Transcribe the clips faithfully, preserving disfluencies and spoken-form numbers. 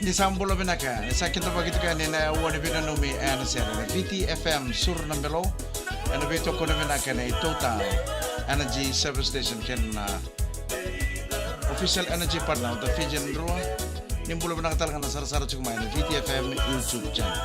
Ni sa bula vinaka, ni sa kidavaki tiko yani ena aua ni veinanumi ena sere na V T F M Suru na Belo, ena veitokoni vinaka nei Total Energy Service Station kei na official energy partner of the Fijian Drua. Ni bula vinaka tale ga na sarasara tiko mai na V T F M YouTube channel.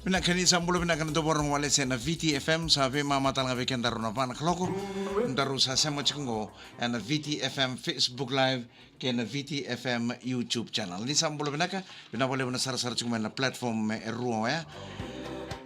Vinaka, ni sa bula vinaka na dau vakarorogo wale se na V T F M, sa veimama tale ga vei kedaru na va na kaloko. Daru sa sema tiko qo ena V T F M Facebook Live kei na V T F M YouTube channel. Ni sa bula vinaka, vinaka vakalevu na sarasara tiko mai na platform e rua oya.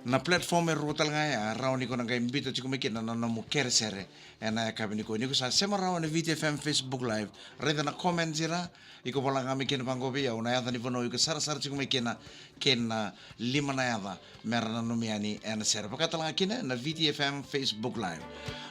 Na platform e rua tale ga ya, rawa ni ko na qai biuta tiko mai kina na nomu kerekere ena yakavi nikua. Ni ko sa sema rawa na V T F M Facebook Live, raica na comments ira, iko vola ga mai kina vaqo vei au na yaca ni vanua iko sarasara tiko mai kina, kei na lima na yaca me ra nanumi yani ena sere. Vaka tale ga kina na V T F M Facebook Live.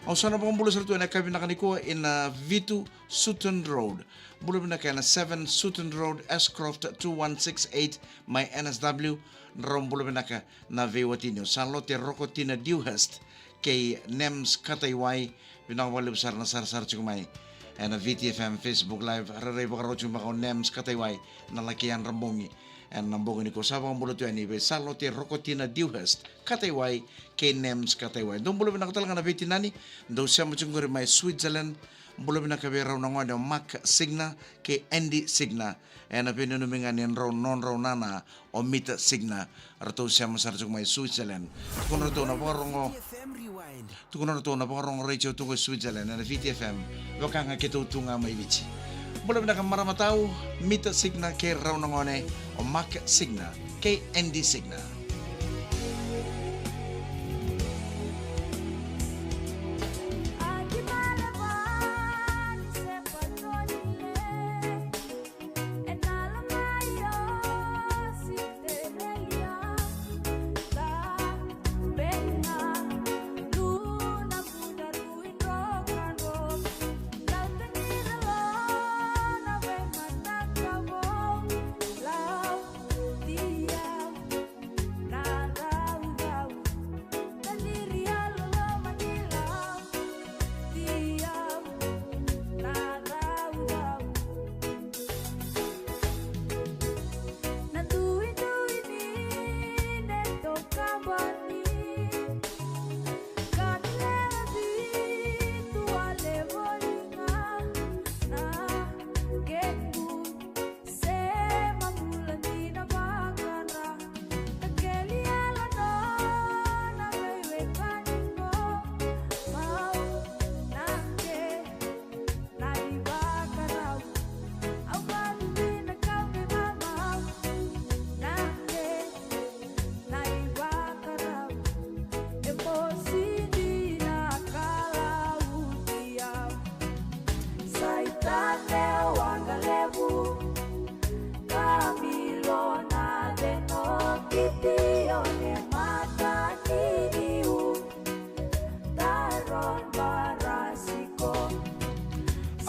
Au sa na vakabula sara tu ena yakavi vinaka nikua ena vitu Sutton Road. Bula vinaka ena seven Sutton Road, Ashcroft two one six eight, mai N S W. Drau bula vinaka na veiwatini o Salote Rokotina Dewhurst kei Nems Kataiwai. Vinaka vakalevu sara na sarasara tiko mai ena V T F M Facebook Live. Rairai vakarau tiko mai o Nems Kataiwai na laki yadra bogi ena bogi nikua. Sa vakabula tu yani vei Salote Rokotina Dewhurst Kataiwai kei Nems Kataiwai. Dou bula vinaka tale ga na veitinani, dou sema tiko qori mai Switzerland. Bula vinaka vei rau na gone o Mark Signa kei Andy Signa. Ena veinanumi ga ni drau, nodrau nana o Mita Signa. Ratou sema sara tiko mai Switzerland. Tukuna ratou na vakarogo, tukuna ratou na vakarogo retio tu qo i Switzerland ena V T F M. Vaka ga keitou tu ga mai Viti. Bula vinaka marama tau, Mita Signa kei rau na gone o Mark Signa kei Andy Signa.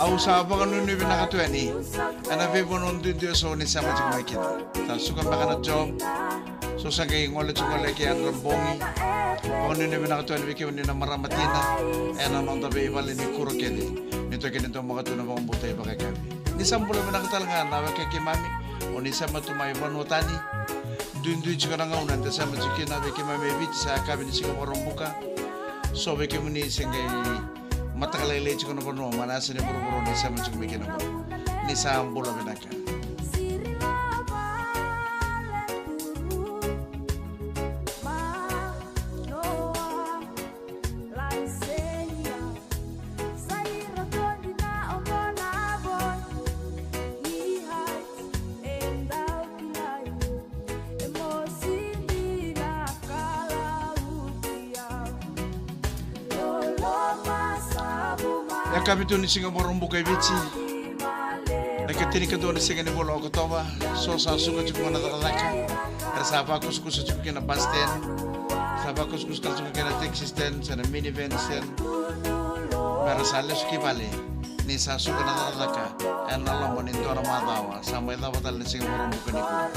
Au sa vakanuinui vinaka tu yani ena veivanua duidui eso ni sema tiko mai kina. Sa suka beka na job, so sa qai gole tiko qo laki yadra bogi. Vakanuinui vinaka tu yani vei kemuni na marama tina ena noda veivale ni kuro kece. Ni toki ni domaka tu na vakabauta i vakayakavi. Ni sa bula vinaka tale ga na weka keimami o ni sema tu mai vanua tani. Duidui tiko na gauna eda sema tiko kina vei keimami e Viti, sa yakavi ni siga Vakaraubuka. So vei kemuni se qai mataka lailai tiko na vanua, mai na yasa ni vuravura ni sema tiko mai kina qo. Ni sa bula vinaka. Yakavi tu ni siga Vakaraubuka e Viti. Na ikatinikadua ni siga ni vula o Okotova. So sa suka tiko na cakacaka. Era sa vakusakusa tiko kina bus stand. Sa vakusakusa tale tiko kina taxi stand, se na minivan stand. Mera sa lesu ki vale ni sa suka na cakacaka Ena loma ni dua na macawa, sa mai cava tale na siga Vakaraubuka nikua.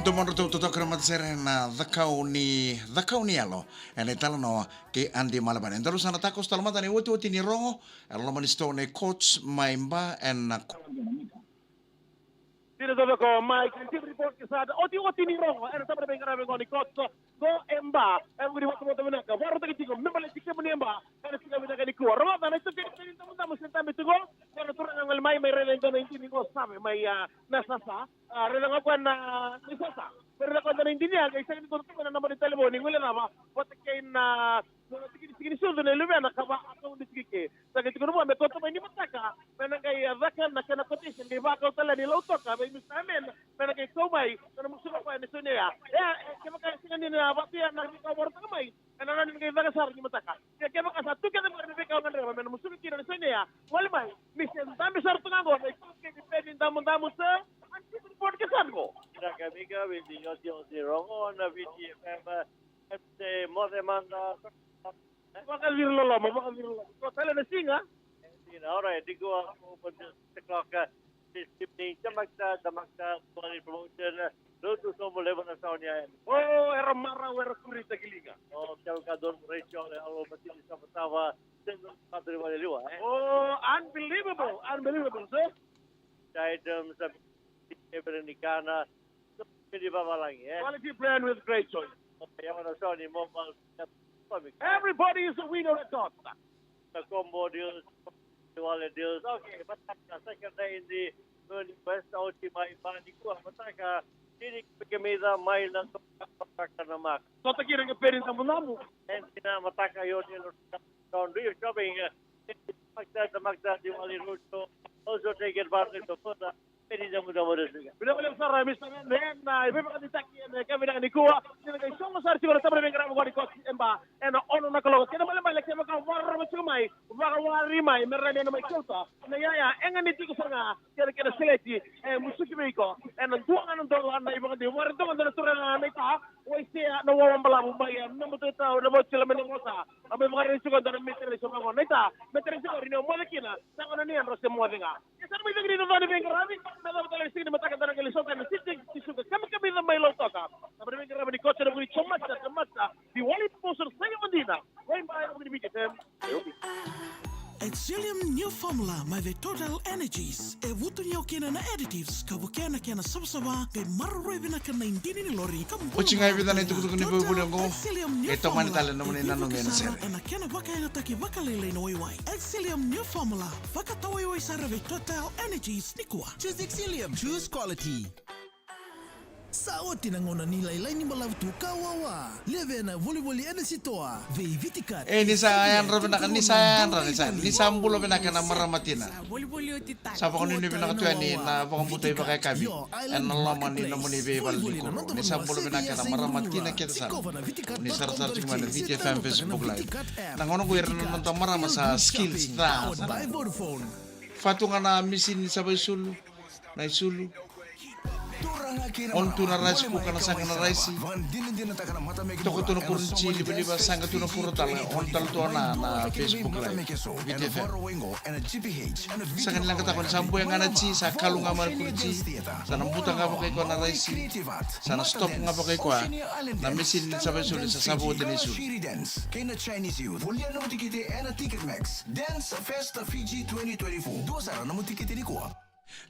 Domodratou totoka na matasere na cakau ni, cakau ni yalo ena italanoa kei Adi Malevani. Daru sa na takoso tale mada na iotioti ni rogo ena loma ni sitoa nei Courts mai Ba ena Tira totoko mai ka tira ni bot ke sa da otioti ni rogo ena taba na veiqaravi qo ni Courts qo e Ba. E vuqa ni vatavata vinaka, vakarautaki tiko me baleti kemuni e Ba ena siga vinaka nikua. Rogoca na itokani ni damudamu se dabe tu qo. Qo na turaga gole mai, mai raica e dua na idini qo save mai, a, na sasa. A, raica ga koya na, na sasa. Mai raica koya na idini ya, qai sega ni dua tu mai na naba ni talevoni, gole cava vata kei na, na tikitiki ni sucu na luvena ka va a kau ni tikike. Sa qai tukuna vua me kauta mai ni mataka me na qai, a, caka na kena quotation, qai vakau tale ni Lautoka vei Mista Amen me na qai kau mai me na musuka koya na sauniya ya. E, e, kevaka e sega ni na vatu ya na veika o vakarautaka mai, ena rawa ni qai caka sara ni mataka. Ia kevaka sa tu kece vua na veika o gadreva me na musuka kina na sauniya ya, gole mai ni se dabe sara tu ga qo na itokani ni peni damudamu se. Ani tiko ni bot ke sa qo. Vinaka Mika, vei ni iotioti ni rogo na Viti F M. E se moce mada. Vakaciri loloma, vakaciri loloma. Ko tale na siga. E, siga, all right, nikua, open the clock, uh, this evening, Damakta, Damakta, Quality Promotion, uh, Lotu Sobu Levu na Sauniya. O, era marau, era kuritaki liga. O, kevaka donu Rachel, e alo matini savatava, sega ni maturi vale liwa, e. O, unbelievable, unbelievable, sir. Items, uh, Every Nikana, Pedi vavalagi, e? Quality brand with great choice. Okay, I'm gonna show you mobile. Everybody is a winner at Courts. The combo deals, the wallet deals. Okay, but that's the second day in the Mooney West, oti mai Ba nikua, mataka, tini kemida mai na toka na maka. Sota kina ke peri na munamu. And tina mataka yo ni lo don't do your shopping. Makta, makta, Diwali roadshow. Also take advantage of further Peni damudamu. Vinaka vakalevu sara, Mista Men, na ivakavakarautaki ena yakavi vinaka nikua. Ni na qai sogo sara tiko na taba na veiqaravi qo ni Courts e Ba ena ono na kaloko. Kena ibalebale kevaka o vakarorogo tiko mai, vakawari mai me rawa ni o mai kauta na iyaya e ganiti iko sara ga kei na kena seleti e musuki vei iko ena dua ga na dola na ivakadei. Vakaraitaka e dua na turaga naita, Waisea Nawawa Balavu mai Nabutautau, Nabaucila mai Nagosa. A mai vakaraici tiko e dua na metere ni soqo qo. Naita, metere ni soqo qori ni o moce kina, sa gauna ni yadra se moce ga. Ia sa na mai cegu ni noda ni veiqaravi, me yacova tale na siga ni mataka eda na qai lai sota ena City Sugar Kamikamica mai Lautoka. Na veiqaravi ni Courts ena vuku ni Tamata, Tamata, Diwali Promotion, Sega Madina. Wai Ba ena vuku ni Viti F M. Excellium New Formula mai vei Total Energies. E vutuniyau kina na additives ka vukea na kena savasava, qai maroroi vinaka na idini ni lori, ka bula. Oti ga e vica na itukutuku ni vuli oqo. Excellium New Formula. E tomani tale na nomuni nanumi ena sere. Ena kena vakayagataki vakalailai na waiwai. Excellium New Formula. Vakatawaiwai sara vei Total Energies nikua. Choose Excellium. Choose quality. Sa oti na gauna ni lailai ni balavu tu ka wawa. Levea na volivoli ena sitoa vei Viti Cut. E, ni sa yadra vinaka, ni sa yadra, ni sa, ni sa bula vinaka na marama tina. Sa vakanuinui vinaka tu yani na vakabauta vakayakavi ena loma ni nomuni veivale ni koro. Ni sa bula vinaka na marama tina kece sara. Ni sarasara tiko mai na Viti F M Facebook Live. Na gauna qo ira na noda marama sa skills ca sara. Fatu ga na misini ni sa vaisulu, na isulu. On tu na raisi, kuka na saqa na raisi. Toka tu na kuro ni ji livaliva, saqa tu na kuro tale, on tale tu na, na Facebook Live. Viti F M. Sa ka ni leqataka ni sa buya ga na ji, sa kalu ga mai na kuro ni ji. Sa na buta ga vakai koya na raisi. Sa na stop ga vakai koya na mesini ni sa veisoli, sa sa vota ni soli. Kei na Chinese Youth. Volia nomu tikite ena Ticket Max. Dance Fest Fiji twenty twenty-four. Dua sara nomu tikite nikua.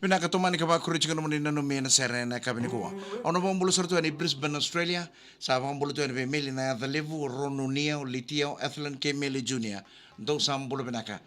Vinaka, tomani ka vakuri tiko nomuni nanumi ena sere ena yakavi nikua. Au na vakabula sara tu yani Brisbane, Australia. Sa vakabula tu yani vei Meli na yaca levu, Ronu, Nia, Litia, Ethelyn kei Meli Junior. Dou sa bula vinaka.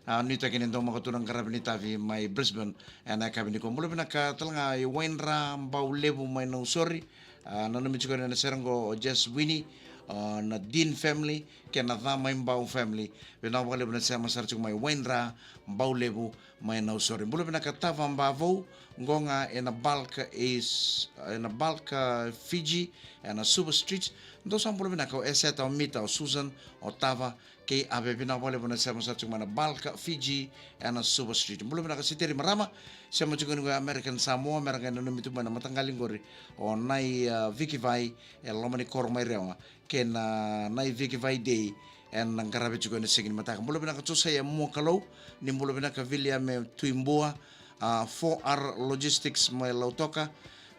A, nuitaki ni dou maka tu na qaravi ni tavi mai Brisbane ena yakavi nikua. Bula vinaka tale ga i Wainra Bau Levu mai Nausori. A, nanumi tiko ena sere qo o Jess Winnie, a, na Dean family kei na Ca mai Bau family. Vinaka vakalevu na sema sara tiko mai Wainra Bau Levu mai Nausori. Bula vinaka Tava Bavou, qo ga ena Bulk Ace, ena Bulk, a, Fiji, ena Suva Street. Dou sa bula vinaka o Eseta, o Mita, o Susan, o Tava, kei Ave. Vinaka vakalevu na sema sara tiko mai na Bulk Fiji ena Suva Street. Bula vinaka Siteri Marama, sema tiko ni American Samoa, me ra qai nanumi tu mai na mataqali qori o Nai, a, Viki Vai e loma ni koro mai Rewa, kei na Nai Viki Vai Day ena qaravi tiko ena siga ni mataka. Bula vinaka Josaia Muakalou, ni bula vinaka Viliame Tuibua, a, Four R Logistics mai Lautoka,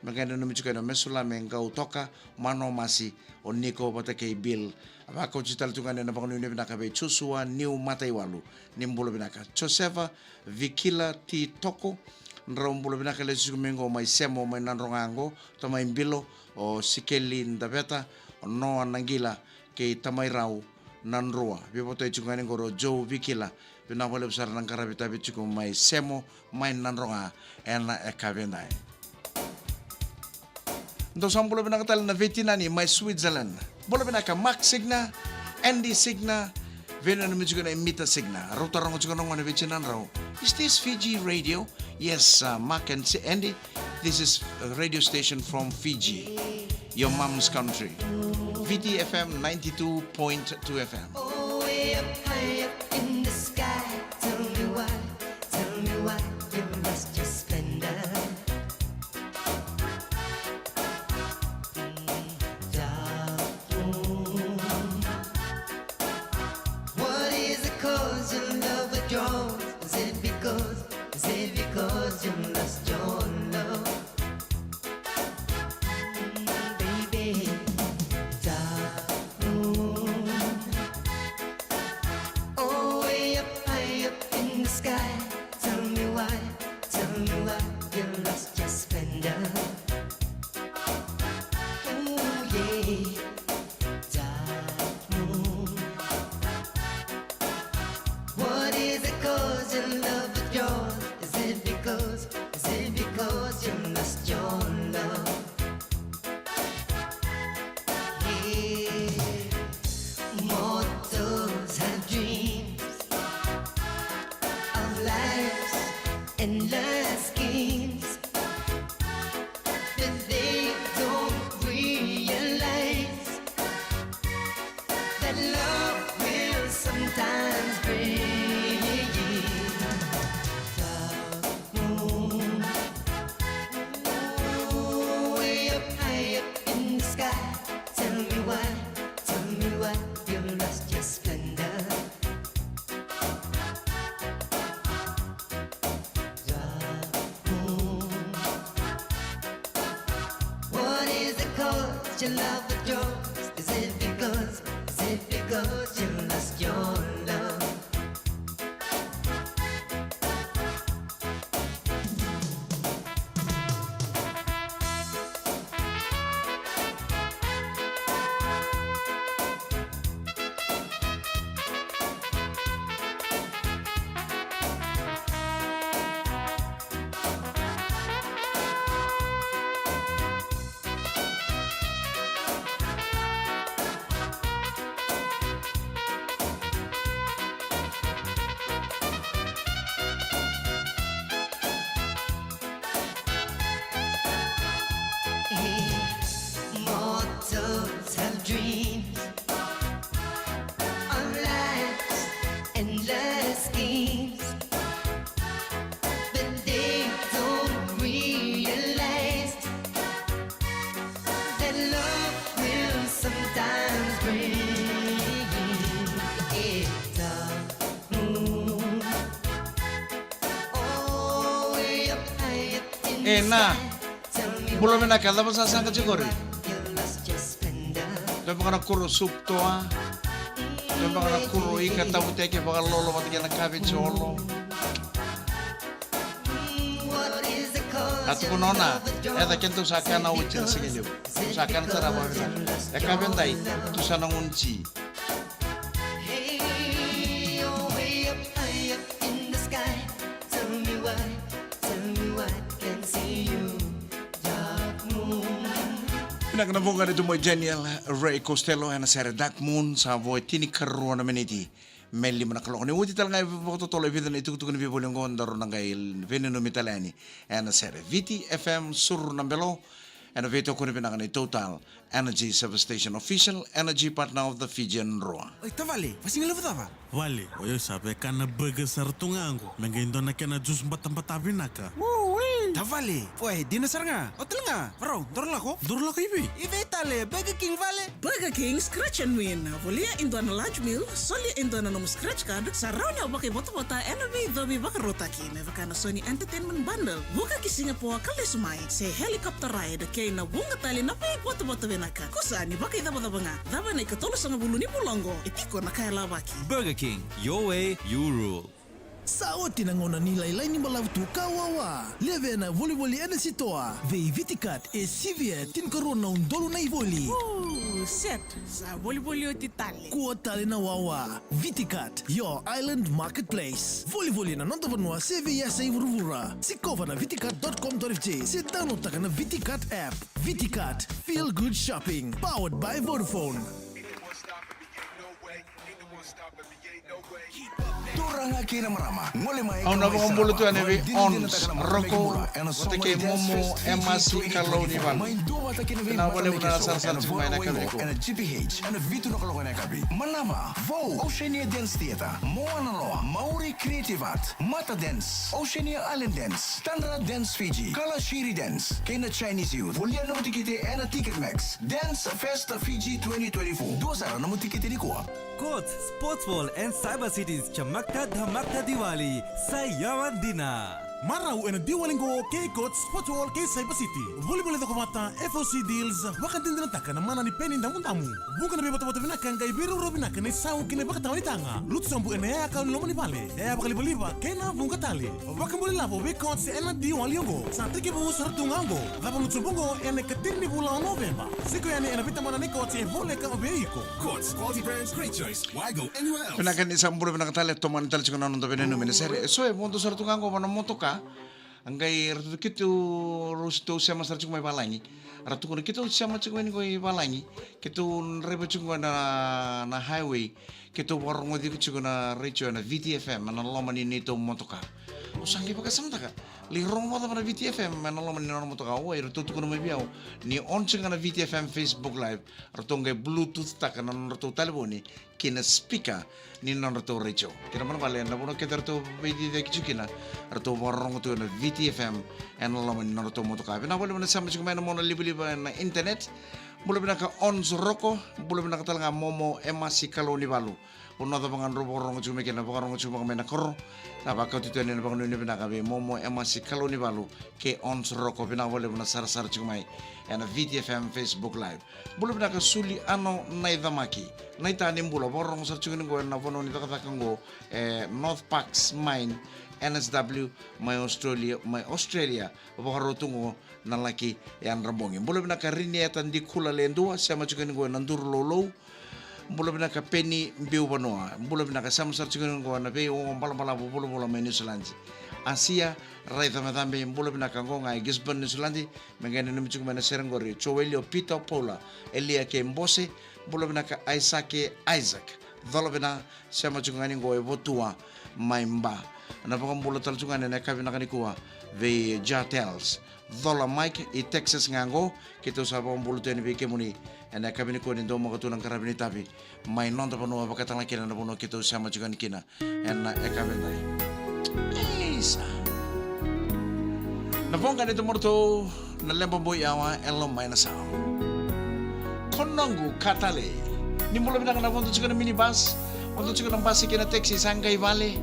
me qai nanumi tiko ena Mesulame Qautoka, Manomasi, o Niko vata kei Bill. A, vakauti tale tu ga ena vakanuinui vinaka vei Joshua Niu Mataiwalu, ni bula vinaka Josefa Vikila Titoko. Drau bula vinaka lesu tiko mai qo mai Semo mai Nadroga qo, tamai Bilo, o Sikeli Daveta, o Noa Naqila kei tamai Rau Nadrua. Veivotai tiko ga ni qori o Joe Vikila. Vinaka vakalevu sara na qaravi tavi tiko mai Semo mai Nadroga ena yakavi edai. Dou sa bula vinaka tale na veitinani mai Switzerland. Bula vinaka Mark Signa, Andy Signa, veinanumi tiko na Mita Signa. Rau taroga tiko na gone vei tinadrau, "Is this Fiji radio?" Yes, uh, Mark and Si-, Andy, this is a radio station from Fiji, your mom's country. Viti F M ninety-two point two F M. Oh, way up high up in the sky, tell me why, tell me why you lost your splendor. Dark moon. What is the cause your love withdraws? Is it because, is it because you lost your love? Mm, baby, dark moon. Oh, way up high up in the sky. Tell me why, tell me why you lost your splendor. Ooh, yeah, dark moon. What is the cause your love withdraws? Is it because, is it because you lost your love? Yeah. Mortals have dreams of life's endless schemes, but they don't realize that love will sometimes bring dark moon. Ooh, way up high up in the sky. Tell me why, tell me why you lost your splendor. Dark moon. What is the cause your love withdraws? Is it because, is it because you lost your love? E na, bula vinaka, cava sa saga tiko qori? Dua beka na kuro sup toa. Dua beka na kuro ika tavuteke vakalolo vata kei na kave jolo. A tukuna o Na, e ca, kedatou sa kana oti na siga levu. Sa kana sara vakavinaka. E ka vedai, tu sa na gunu ji. Hey, you're way up, high up in the sky. Tell me why, tell me why can't see you, dark moon. Vinaka na voqa ni tu mai Daniel Ray Costello ena sere Dark Moon, sa vo e tinikarua na miniti me lima na kaloko. Ni oti tale ga e vakatotolo e vica na itukutuku ni vivoli oqo, daru na qai veinanumi tale yani ena sere Viti F M Suru na Belo, ena veitokoni vinaka ni Total Energy Service Station, official energy partner of the Fijian Drua. Oi, tavale, vasiga levu cava? Vale, o yau sa veka na burger sara tu ga oqo. Me qai dua na kena juice batabata vinaka. Wui! Tavale, oi, dina sara ga. O tale ga, varau, daru lako? Daru lako i vei? I vei tale, Burger King vale? Burger King, scratch and win. Volia e dua na large meal, solia e dua na nomu scratch card, sa rawa ni o vakaivotavota ena veicovi vakarautaki. Me vaka na Sony Entertainment Bundle, vuka ki Singapore ka lesu mai, se helicopter ride kei na vuqa tale na veivotavota vinaka. Kusa ni vakaicavacava ga, cava na ikatolusagavulu ni vula oqo, e tiko na ka e lavaki. Burger King, your way, you rule. Sa oti na gauna ni lailai ni balavu tu ka wawa. Levea na volivoli ena sitoa. Vei Viticat e sivia e tinikarua na udolu na ivoli. Ooh, set. Sa volivoli oti tale. Kua tale na wawa. Viticat, your island marketplace. Volivoli na noda vanua se veiyasa i vuravura. Sikova na viticat dot com dot F J se download taka na Viticat app. Viticat, feel good shopping. Powered by Vodafone. Turaga kei na marama, gole mai. Au na vakabula tu yani vei Ons Roko vata kei Momo Emasi Kalounivalu. Vinaka vakalevu na sarasara tiko mai ena yakavi nikua. Ena G P H ena vitu na kaloko ena yakavi. Manava, Vou, Oceania Dance Theatre, Moana Loa, Maori Creative Art, Mata Dance, Oceania Island Dance, Tundra Dance Fiji, Kalashiri Dance, kei na Chinese Youth. Volia nomu tikite ena Ticket Max. Dance Fest Fiji twenty twenty-four. Dua sara nomu tikite nikua. Courts, Sports World and Cyber Cities, Chamakta Dhamakta Diwali, sa yawa dina. Marau ena Diwali qo kei Courts, Sports World kei Cyber City. Volivoli cokovata, F O C Deals, vakadinadinataka na mana ni peni damudamu. Vuqa na veivotavota vinaka, qai veiraurau vinaka na isau kei na ivakatawa ni taga. Lutu sobu ena yayakawa ni loma ni vale, yaya vakalivaliva kei na vuqa tale. Vakabula ilavo vei Courts ena Diwali oqo. Sa tekivu sara tu ga oqo. Cava lutu sobu oqo ena ikatini ni vula o Noveba. Siko yani ena veitabana ni Courts e voleka vei iko. Courts, quality brands, great choice. Why go anywhere else? Vinaka, ni sa bula vinaka tale, tomani tale tiko na noda veinanumi ena sere. E so e vodo sara tu ga oqo va na motoka. A qai ratou keitou, rau sema sara tiko mai valagi. Ratou tukuna keitou sema tiko mai qo i valagi. Keitou draiva tiko qo na, na highway. Keitou vakarogoci iko tiko na retio ena V T F M ena loma ni neitou motoka. Au sa qai vakasamataka, lai rogo vakacava na V T F M ena loma ni nona motoka? Oi, ratou tukuna mai vei au ni on tiko ga na V T F M Facebook Live. Ratou qai Bluetooth taka na nodratou talevoni ki na speaker ni nodratou retio. Kena ibalebale na vanua keda ratou veiciciyaki tiko kina, ratou vakarorogo tu ena V T F M ena loma ni nodratou motoka. Vinaka vakalevu na sema tiko mai na monalivaliva ena internet. Bula vinaka Ons Roko, bula vinaka tale ga Momo Emasi Kalounivalu. Vanua cava ga drau vakarorogo tiko mai kina, vakarorogo tiko mai na koro. Sa vakauti tu yani na vakanuinui vinaka vei Momo Emasi Kalounivalu kei Ons Roko. Vinaka vakalevu na sarasara tiko mai ena V T F M Facebook Live. Bula vinaka Suli Ano Naicamaki. Naita, ni bula, vakarorogo sara tiko ni qo ena vanua ni cakacaka qo e North Parks Mine, N S W, mai Australia, mai Australia. Vakarau tu qo na laki yadra bogi. Bula vinaka Rinieta Dikula Ledua, sema tiko ni qo ena duru loulou. Bula vinaka Peni Biuvanua. Bula vinaka, sema sara tiko ni qo ena veiwau balabalavu vulavula mai Niusiladi. Asia Raicabecabe, bula vinaka, qo ga e Gisborne, Niusiladi. Me qai nanumi tiko mai na sere qori Joeli, o Peter, o Paula, Elia kei Bose. Bula vinaka Aisake Isaac. Cola vina, sema tiko ga ni qo e Votua mai Ba. Na vakabula tale tiko ga ni na yakavi vinaka nikua vei Jatels. Cola Mike i Texas ga qo, keitou sa vakabula tu yani vei kemuni ena yakavi nikua ni daumaka tu na qaravi ni tavi mai noda vanua, vakatale ga kina na vanua keitou sema tiko yani kina ena yakavi edai. Isa. Na voqa ni tomorotou na Leba Boy Awa, e loma mai na sao. Ko noqu ka talei. Ni bula vinaka na vodo tiko na minibus, vodo tiko na basi kei na taxi, sa qai vale.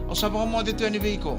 Au sa vakamoce tu yani vei iko.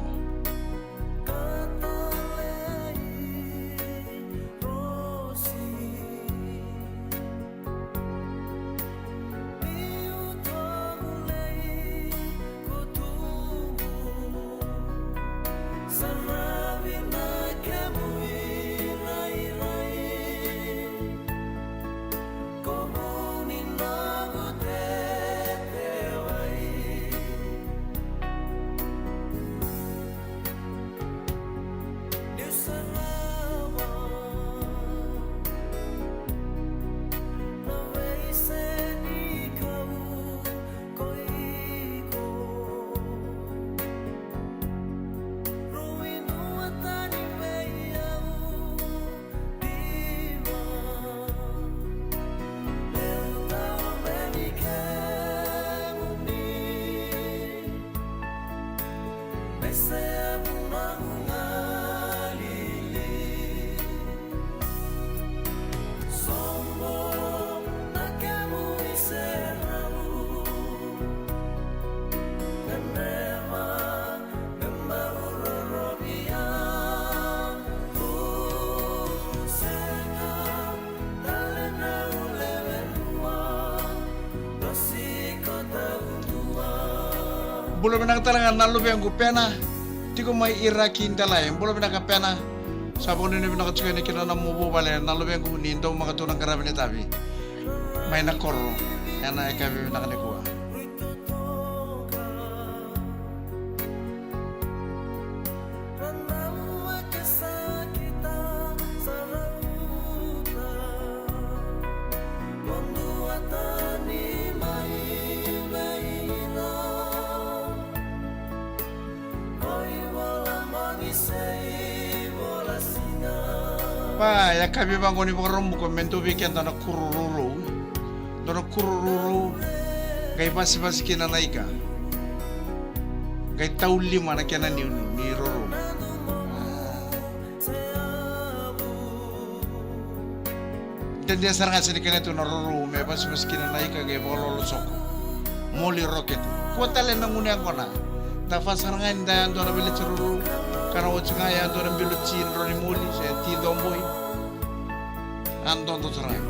Bula vinaka tale ga na luvequ Pena, tiko mai Iraki Delai. Bula vinaka Pena. Sa vakanuinui vinaka tiko yani kina nomu vuvale na luvequ, ni daumaka tu na qaravi ni tavi mai na koro ena yakavi vinaka nikua. Pa, yakavi vaqo ni Vakaraubuka me dua vei keda na kuro rourou. Dua na kuro rourou, qai vasivasi kina na ika. Qai taulima na kena niuniu ni rourou. Dede sara ga se ni kena tu na rourou me vasivasi kina na ika qai vakalolosoko. Moli rokete. Kua tale na gunu yaqona. Da fa sara ga ni da yadua na veleti rourou. Ka na oti ga yadua na bilo ti drau ni moli se ti doboi. A dodo sara ga.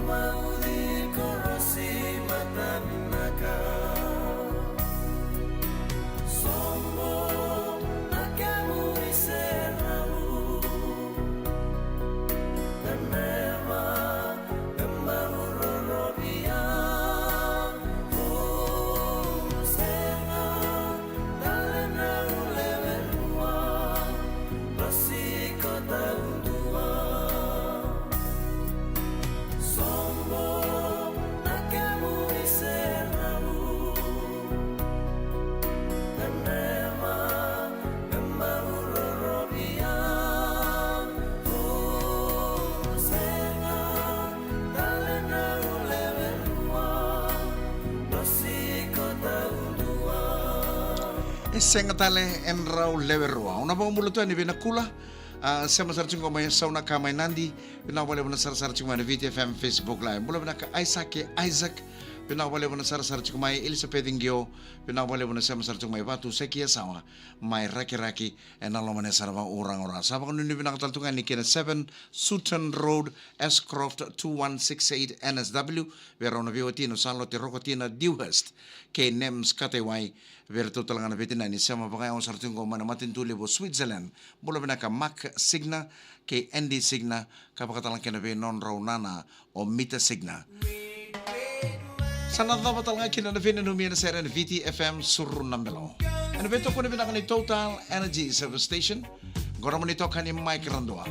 E sega tale e drau lewe rua. Au na vakabula tu yani vei na kula. A, sema sara tiko mai Saunaka mai Nadi. Vinaka vakalevu na sarasara tiko mai na Viti F M Facebook Live. Bula vinaka Isaac e Isaac. Vinaka vakalevu na sarasara tiko mai Elisapeci Qio. Vinaka vakalevu na sema sara tiko mai Vatu Seki Yasawa mai Rakiraki. Ena loma ni yasana vakauraura. Sa vakanuinui vinaka tale tu ga yani kina seven Sutton Road, Ashcroft two one six eight N S W. Vei rau na veiwatini o Salote Rokotina Dewhurst kei Nems Kataiwai. Vei ratou tale ga na veitinani sema vakayawa sara tiko mai na matanitu levu o Switzerland. Bula vinaka Mark Signa kei Andy Signa, ka vakatale ga kina vei nodrau nana o Mita Signa. Sa na cava tale ga kina na veinanumi ena sere ena Viti F M Suru na Belo. Ena veitokoni vinaka ni Total Energy Service Station. Qo na nomuni itokani Mike Radua.